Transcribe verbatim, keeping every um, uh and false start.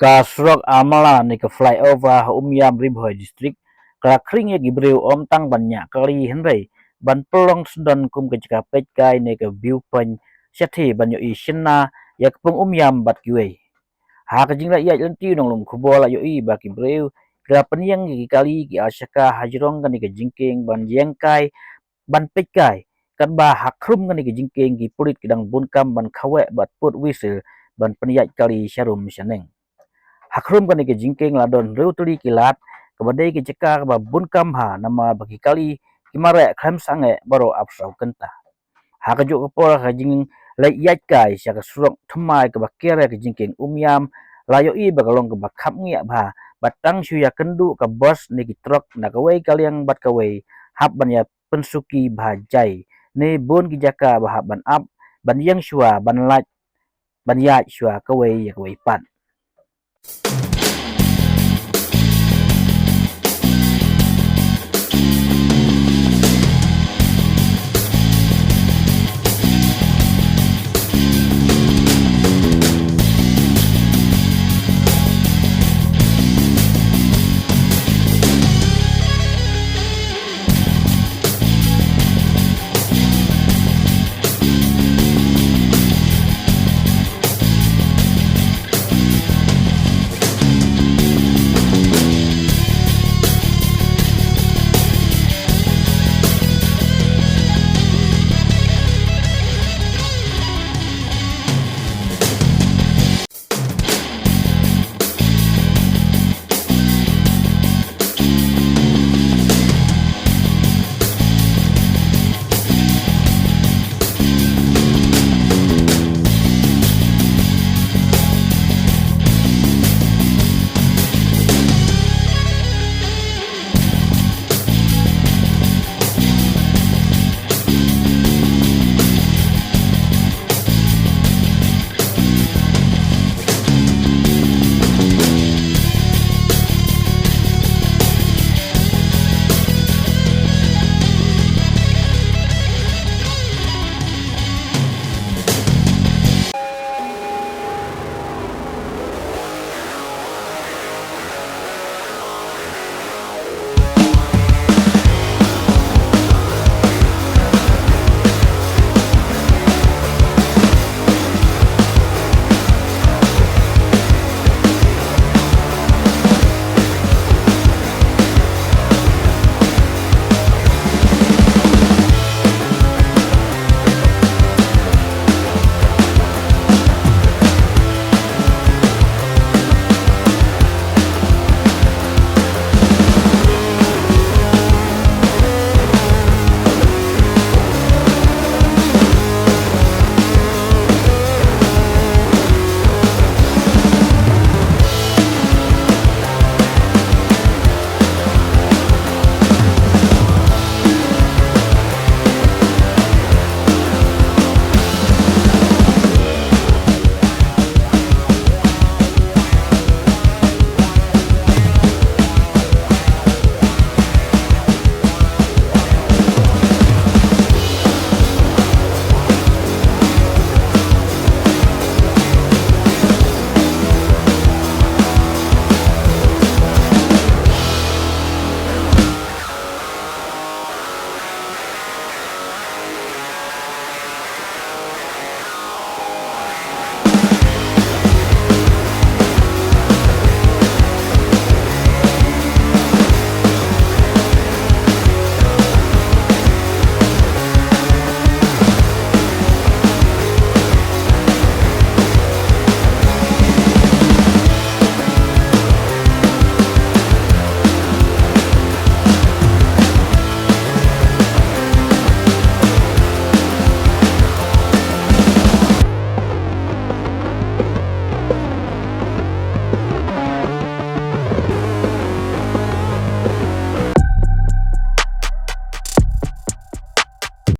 Ka surok Amala ne ka flyover ha Umiam, Ri Bhoi District, ka la khring ïa ki briew ym tang ban ñiah kali hynrei ban pynlong syndon kum ka jaka peit kai ne ka view point, shathie ban ïohi shynna ïa ka pung Umiam bad kiwei. Ha ka jingleh ïaid lynti u nonglum khubor la ïohi ba ki briew ki la pynïeng ïa ki kali ki ar shaka hajrong kane ka jingkieng ban ïeng kai ban peit kai. Katba ha khrum kane ka jingkieng ki pulit ki dang bun kam ban khawoh bad put whistle ban pynïaid kali sharum shaneng. Ha khrum kane ka jingkieng la don hynriew tylli ki lad, kaba dei ka jaka kaba bun kam bha namar ba ki kali ki mareh khlem sangeh baroh arphew saw kynta. Ha kajuh ka por ka jingleit ïaid kai sha ka surok thymmai kaba ker ïa ka jingkieng Umiam la ïohi ba ka long kaba khapngiah bha, ba tang shu ïakynduh ka bus ne ki trok na kawei ka liang bad kawei hap ban ïa pynsuki bha jai, ne bun ki jaka ba hap ban ap, ban ïeng shuwa, ban lait, ban ïaid shuwa kawei ïa kawei pat.